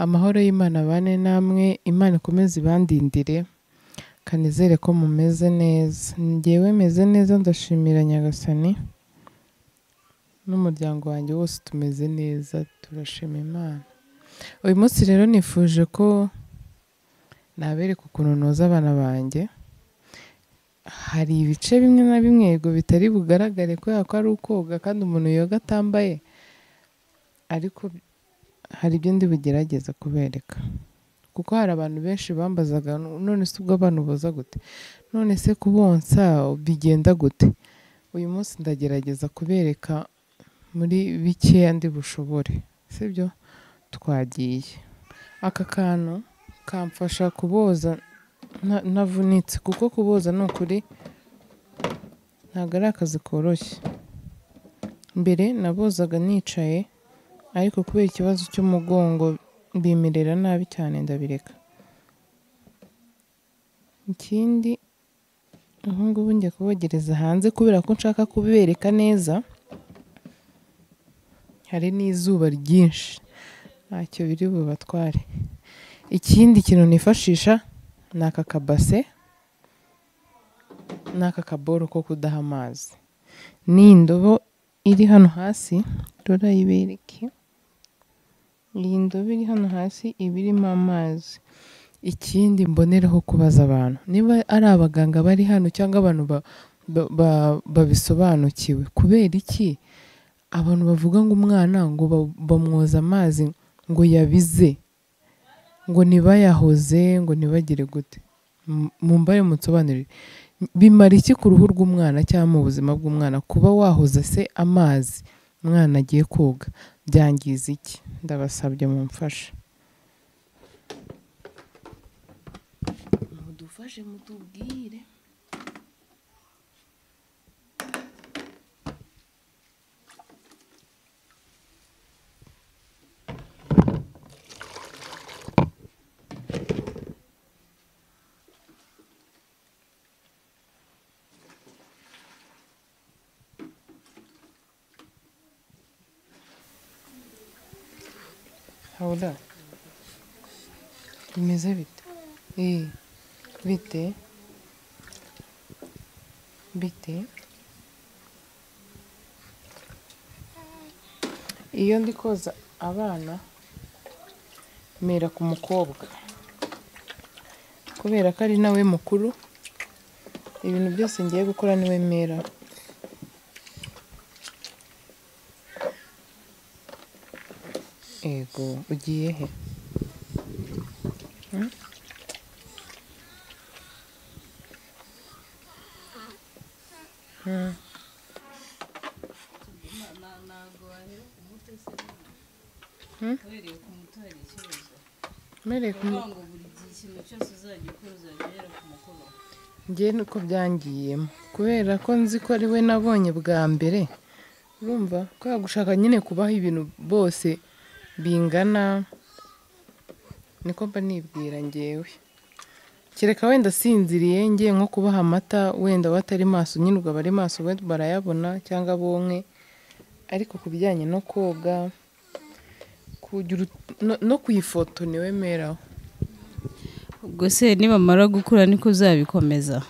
Amahoro y'Imana abane namwe, Imana ikomeze ibandindire, kanizere ko mumeze neza. Njyewe meze neza, ndashimira Nyagasani n'umuryango wanjye wose tumeze neza, turashima Imana. Uyu munsi rero nifuje ko nabereka ukuntu noza abana banjye. Hari ibice bimwe na bimwe yego bitari bugaragare kubera ko ari ukoga kandi umuntu yoga atambaye, ariko hari ibyo ndi bugerageza kubereka, kuko hari abantu benshi bambazaga none se ubwo abantu boza gute, none se kubonsa bigenda gute. Uyu munsi ndagerageza kubereka muri bikeya ndi bushobore, sibyo? Twagiye. Aka kantu kamfasha kuboza ntavunitse, kuko kuboza ni ukuri ntabwo ari akazi koroshye. Mbere nabozaga nicaye, ariko kubera ikibazo cy'umugongo bimerera nabi cyane ndabireka. Ikindi ubu ngubu njya kubogereza hanze kubera ko nshaka kubereka neza, hari n'izuba ryinshi ntacyo biri bubatware. Ikindi kintu nifashisha ni aka kabase n'aka kaboro ko kudaha amazi. Ni indobo iri hano hasi, rurayibereke. Iyi ndobo iri hano hasi iba irimo amazi. Ikindi mboneraho kubaza abantu niba ari abaganga bari hano cyangwa abantu babisobanukiwe, kubera iki abantu bavuga ngo umwana ngo bamwoza amazi ngo yabize, ngo ntibayahoze, ngo ntibagire gute? Mumbare munsobanurire, bimara iki ku ruhu rw'umwana cyangwa mu buzima bw'umwana kuba wahoza se amazi umwana agiye koga? Byangiza iki? Ndabasabye mumfashe, mudufashe, mutubwire. Hawula, bimeze bite? Bite? Bite? Iyo ndi koza abana mera ku mukobwa, kubera ko ari nawe mukuru, ibintu byose ngiye gukora niwe mera. Ego, ugiye he? Njye nuko byangiyemo kubera ko nzi ko ari we nabonye bwa mbere, urumva ko gushaka nyine kubaha ibintu bose bingana, niko mba nibwira ngewe. Kereka wenda sinziriye ngiye nko kubaha amata, wenda batari maso nyine ubwo bari maso barayabona cyangwa bonke, ariko ku bijyanye no koga no kuyifoto niwe meraho. Ubwo se nibamara gukura niko uzabikomeza?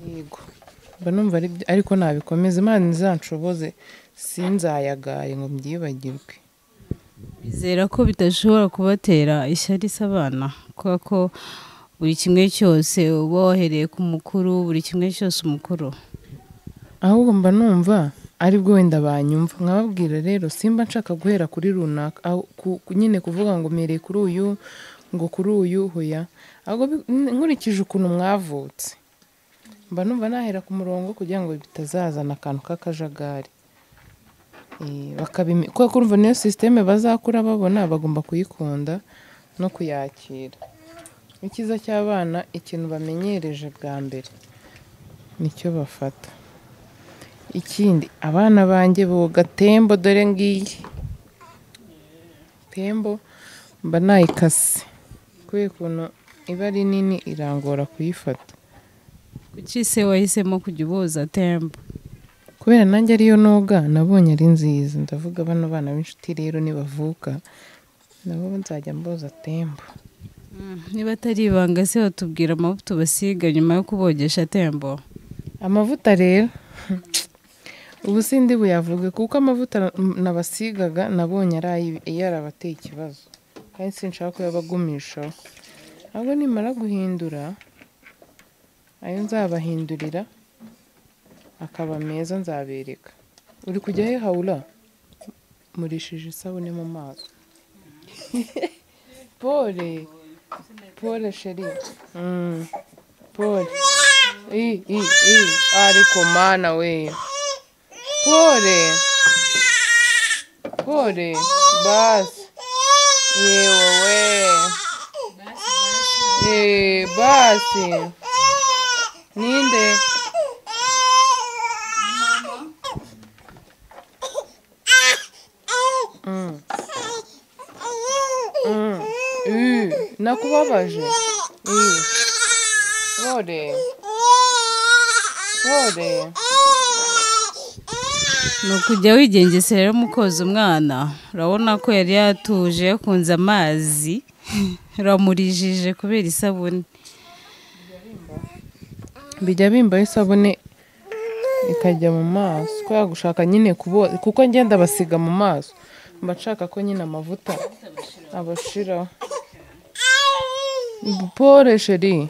Yego, mba numva ariko nabikomeza, Imana izanshoboze sinzayagaye ngo mbyibagirwe. Bizera ko bidashobora kubatera ishyari se abana, kubera ko buri kimwe cyose uba wahereye ku mukuru, buri kimwe cyose umukuru. Ahubwo mba numva aribwo wenda banyumva, nkababwira rero simba nshaka guhera kuri runaka, nyine kuvuga ngo mpereye kuri uyu ngo kuri uyu, hoya, ahubwo nkurikije ukuntu mwavutse mba numva nahera ku murongo kugira ngo bitazazana akantu k'akajagari. Kuko urumva niyo systeme bazakura babona, bagomba kuyikunda no kuyakira. Icyiza cy'abana ikintu bamenyereje bwa mbere nicyo bafata. Ikindi abana banjye boga tembo, dore ngiyi tembo mba nayikase kubera ukuntu iba ari nini irangora kuyifata. Kuki se wahisemo kujya uboza tembo? Kubera nanjye ariyo noga nabonye ari nziza, ndavuga bano bana b'inshuti rero nibavuka Nabo nzajya mboza tembo. Niba atari ibanga se watubwira amavuta ubasiga nyuma yo kubogesha tembo? Amavuta rero ubu sindi buyavuge kuko amavuta nabasigaga nabonye yarabateye ikibazo, kandi sinshaka kuyabagumishaho. Ahubwo nimara guhindura ayo nzabahindurira akaba meza nzabereka. Uri kujya he Hawula? Murishije isabune mu maso. Pole pole sheri. Pole. I ariko mana we. Pole pole basi. Yewe we. Basi. Ninde? Nakubabaje. Pole. Pole. Ni ukujya wigengesera rero mu koza umwana. Urabona ko yari yatuje yakunze amazi, uramurijije kubera isabune. Bijya bimbaho isabune ikajya mu maso kubera gushaka nyine kuko ngenda basiga mu maso, mba nshaka ko nyine amavuta abashiraho. Pole sheri,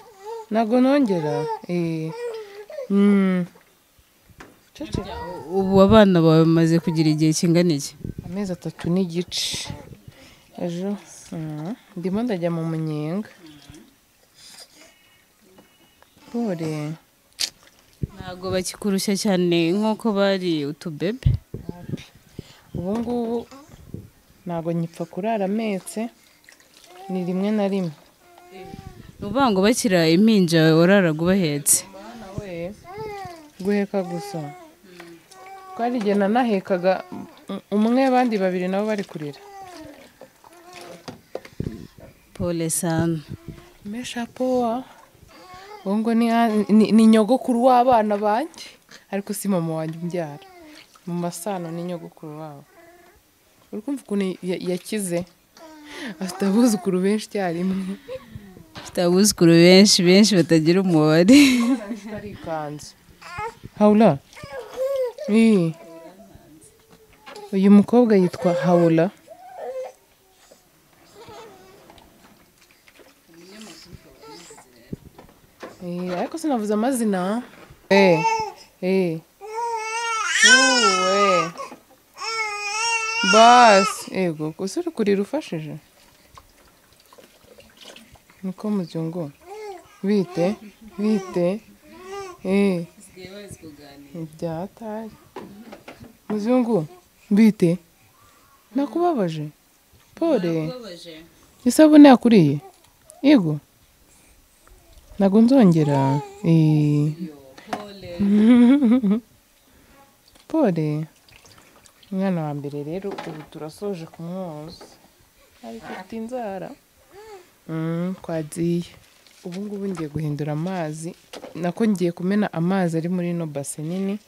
ntabwo nongera. Ubu abana bawe bamaze kugira igihe kingana iki? Amezi 3 n'igice. Ejo ndimo ndajya mu munyenga. Pole. Ntabwo bakikurushya cyane nk'uko bari utubebe. Ubu ngubu ntabwo nyipfa kurara ametse, ni rimwe na rimwe. Ni ukuvuga ngo bakira impinja wararaga ubahetse? Guheka gusa. Twari igihe nanahekaga umwe abandi babiri nabo bari kurira. Pole sana. Mesha poa. Ubu ngo ni nyogokuru w'abana banjye, ariko si mama wanjye umbyara. Mu masano ni nyogokuru wabo. Uri kumva ukuntu yakize? Afite abuzukuru benshi icyarimwe. Afite abuzukuru benshi benshi batagira umubare. Arikanze. Hawula. Uyu mukobwa yitwa Hawula. Ariko sinavuze amazina. Basi, ego, gusa uri kurira ufashije. Niko muzungu. Bite, bite. Ibyatari. Muzungu, bite. Nakubabaje. Pole. Isabune yakuriye. Yego. Ntabwo nzongera. Pole. Umwana wa mbere rero ubu turasoje kumwoza. Ariko ufite inzara. Twagiye. Ubu ngubu ngiye guhindura amazi, nako ngiye kumena amazi ari muri ino base nini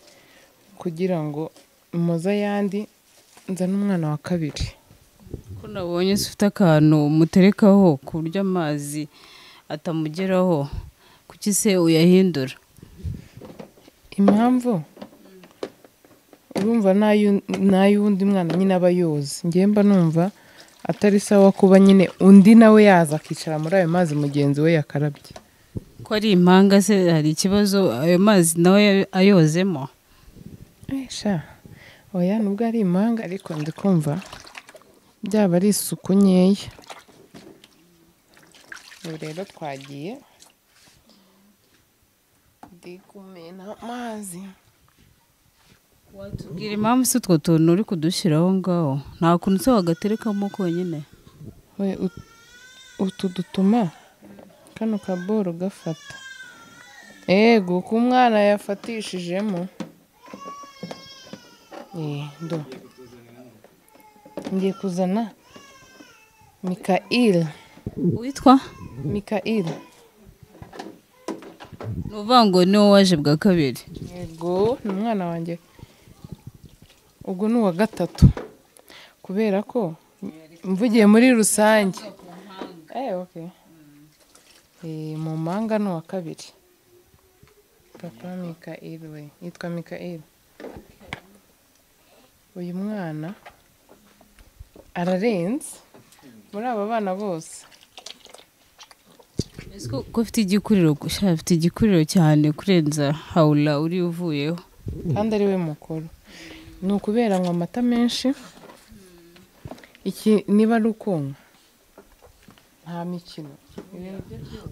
kugira ngo moza yandi nzane umwana wa kabiri. Ko nabonye ufite akantu muterekaho ku buryo amazi atamugeraho, kuki se uyahindura? Impamvu urumva n'ay'undi mwana nyine aba yoza, ngiye mba numva atari sawa kuba nyine undi nawe yaza akicara muri ayo mazi mugenzi we yakarabye. Ko ari impanga se hari ikibazo ayo mazi nawe ayozemo? Sha, oya nubwo ari impanga ariko ndikumva byaba ari isuku nkeya. Ubu rero twagiye ndi kumena amazi. Watubwira impamvu se utwo tuntu uri kudushyiraho ngaho? Nta kuntu se wagaterekamo konyine? Utu dutuma kano kaboro gafata. Ego ko umwana yafatishijemo. Ndo. Ngiye kuzana Mikael. Witwa? Mikael. Ni ukuvuga ngo ni wowe waje bwa kabiri? Yego, ni umwana wanjye. Ubwo ni uwa gatatu. Kubera ko Mvugiye muri rusange. Okay. Mu mpanga ni uwa kabiri. Papa Mikael we yitwa Mikael. Uyu mwana ararenze muri aba bana bose. Ese ko ufite igikuriro, afite igikuriro cyane kurenza Haula uri uvuyeho. Kandi ari we mukuru. Ni ukubera anywa amata menshi. Iki niba ari ukonka nta mikino.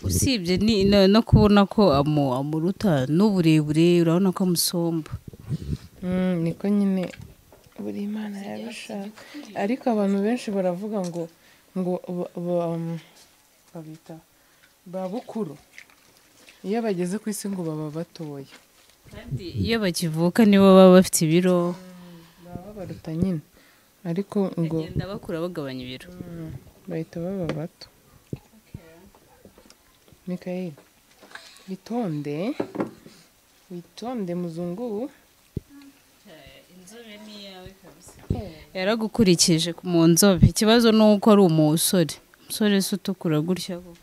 Usibye ni no kubona ko amuruta n'uburebure, urabona ko amusomba. Niko nyine buri Imana yabishaka. Ariko abantu benshi baravuga ngo babita babukuru iyo bageze ku isi ngo baba batoya. Kandi iyo bakivuka nibo baba bafite ibiro, baba baruta nyine, ariko ngo bagenda bakura bagabanya ibiro, bahita baba bato. Mikael, witonde, witonde muzungu. Inzobe ni yawe kabisa. Yaragukurikije mu nzobe. Ikibazo ni uko ari umusore. Umusore se utukura gutya koko.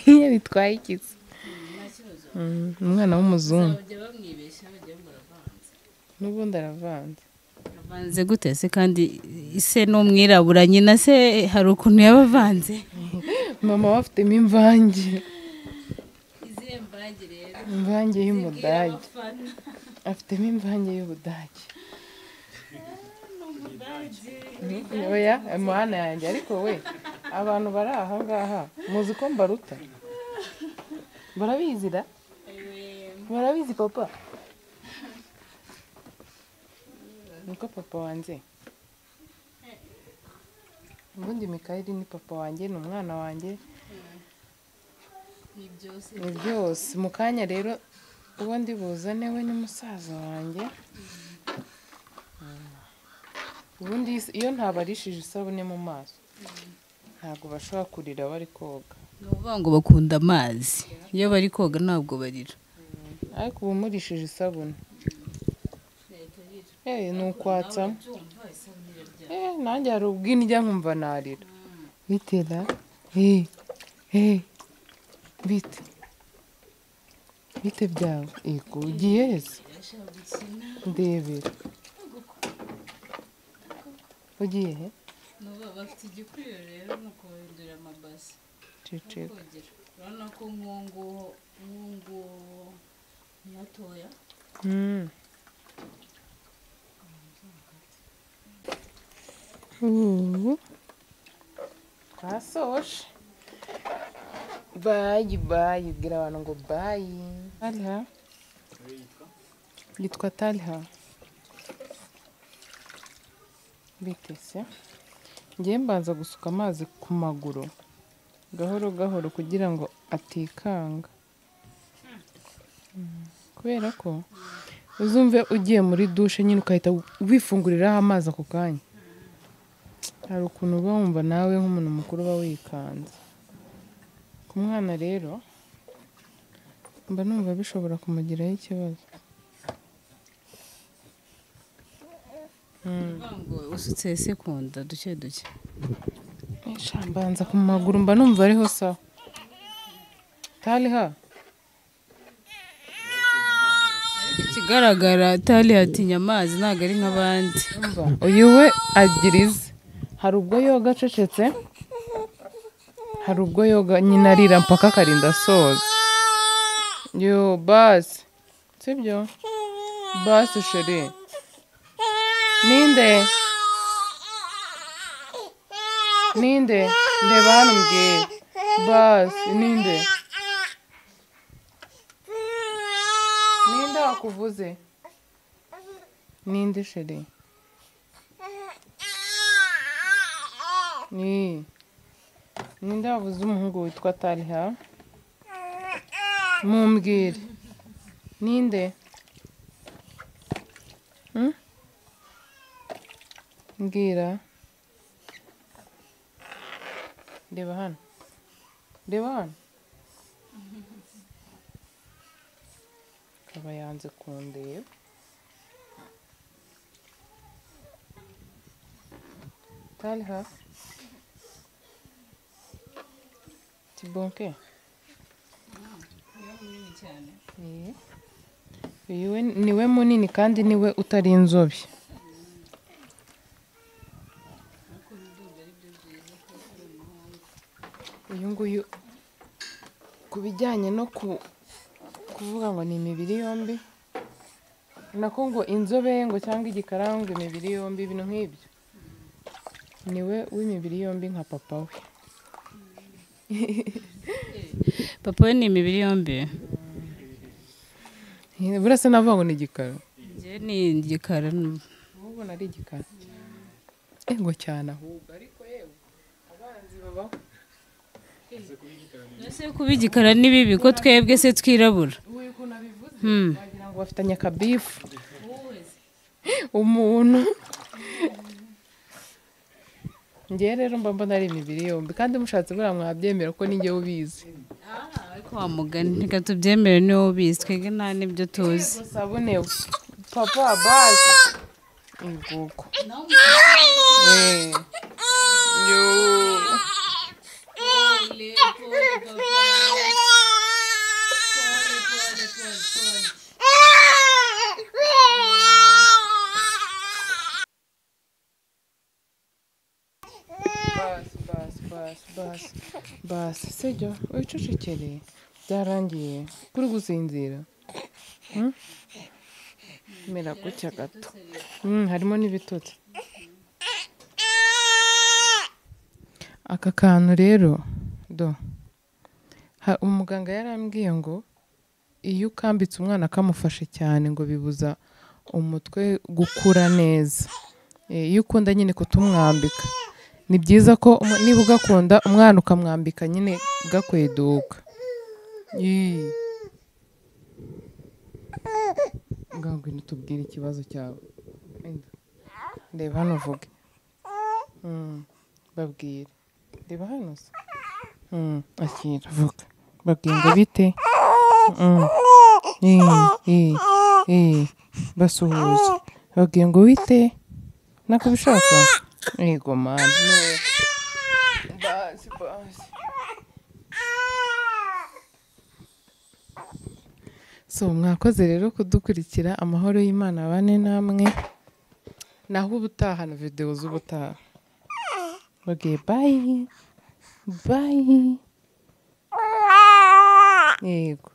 Iyo bitwaye ikizi. Umwana w'umuzungu. N'ubundi aravanze. Avanze gute se kandi ise n'umwirabura, nyina se hari ukuntu yabavanze. Mama we afitemo imvange. Izihe mvange rero? Imvange y'umudage. Afitemo imvange y'ubudage. Oya, mwana yanjye, ariko we abantu bari aha ngaha muzi ko mbaruta. Barabizi da? Barabizi papa. Niko papa wanjye. Ubundi Mikael ni papa wanjye, ni umwana wanjye. Ni byose. Mu kanya rero uwo ndi buzane we ni musaza wanjye. Ubundi iyo ntabarishije isabune mu maso ntabwo bashobora kurira bari koga. Ni ukuvuga ngo bakunda amazi, iyo bari koga ntabwo barira. Ariko ubu murishije isabune ni ukwatsamo. Nanjye hari ubwo indya nkumva narira. Bitera bite bite byawe? Yego ugiye hese ndebera. Ugiye he? Bafite igikuriro rero ni ukubahindurira amabasi. Ceceka. Urabona ko nk'uwo ni hatoya. Twasoje. Bayi bayi, bwira abantu ngo bayi. Talha. Yitwa Talha. Bitese. Ngiye mbanza gusuka amazi ku maguru gahoro gahoro kugira ngo atikanga. Kubera ko uzumve ugiye muri douche nyine ukahita wifunguriraho amazi ako kanya. Hari ukuntu uba wumva nawe nk'umuntu mukuru uba wikanze. Ku mwana rero mba numva bishobora kumugiraho ikibazo. Ngo usutse se kunda duke duke. Mbanza ku maguru mba numva ariho sawa. Talha. Ikigaragara Talha atinya amazi ntabwo ari nk'abandi. Uyu we agirize. Hari ubwo yoga acecetse, hari ubwo yoga nyina arira mpaka akarinda asoza. Yo basi, sibyo? Basi chérie. Ninde? Ninde? Ndeba hano mbwira. Basi, ninde? Ninde wakuvuze? Ninde chérie? Ni ninde wavuze umuhungu witwa Talha? Mumbwire. Ninde? Mbwira. Reba hano. Reba hano. Akaba yanze kundeba. Talha. Tibonke. Uyu niwe munini kandi niwe utari inzobe. Uyu nguyu ku bijyanye no kuvuga ngo ni imibiri yombi, nako ngo inzobe ngo cyangwa igikara ngo imibiri yombi, ibintu nk'ibyo, niwe w'imibiri yombi nka papa we. Papa we ni imibiri yombi. Burasa navuga ngo ni igikara. Njye ni igikara. Ubona ari igikara. Ngo cyane ahubwo, ariko yewe abanzi babaho. Ese kuba igikara ni bibi ko twebwe se twirabura? Uyu ukuntu abivuze wagira ngo bafitanye akabifu. Umuntu njye rero mba mbona ari imibiri yombi, kandi mushatse buriya mwabyemera ko ninjye ubizi. Ariko wa mugani reka tubyemere niwe ubizi, twebwe nta n'ibyo tuzi. Sabune papa basi nguko. Basi sibyo wicecekere byarangiye kuri gusinzira. Mera gutya gato. Harimo n'ibitotsi. Aka kantu rero do umuganga yarambwiye ngo iyo ukambitse umwana akamufashe cyane ngo bibuza umutwe gukura neza. Iyo ukunda nyine kutumwambika ni byiza ko niba ugakunda umwana ukamwambika nyine gakweduka. Ngaho ngwino tubwire ikibazo cyawe. Reba hano uvuge. Babwire. Reba hano se. Akira vuga. Babwire ngo bite? Basuhuze. Babwire ngo bite? Nakubishaka? Yego man. Basi basi. So mwakoze rero kudukurikira, amahoro y'Imana abane namwe. Naho ubutaha na video z'ubutaha. Okay, bye. Bye. Yego.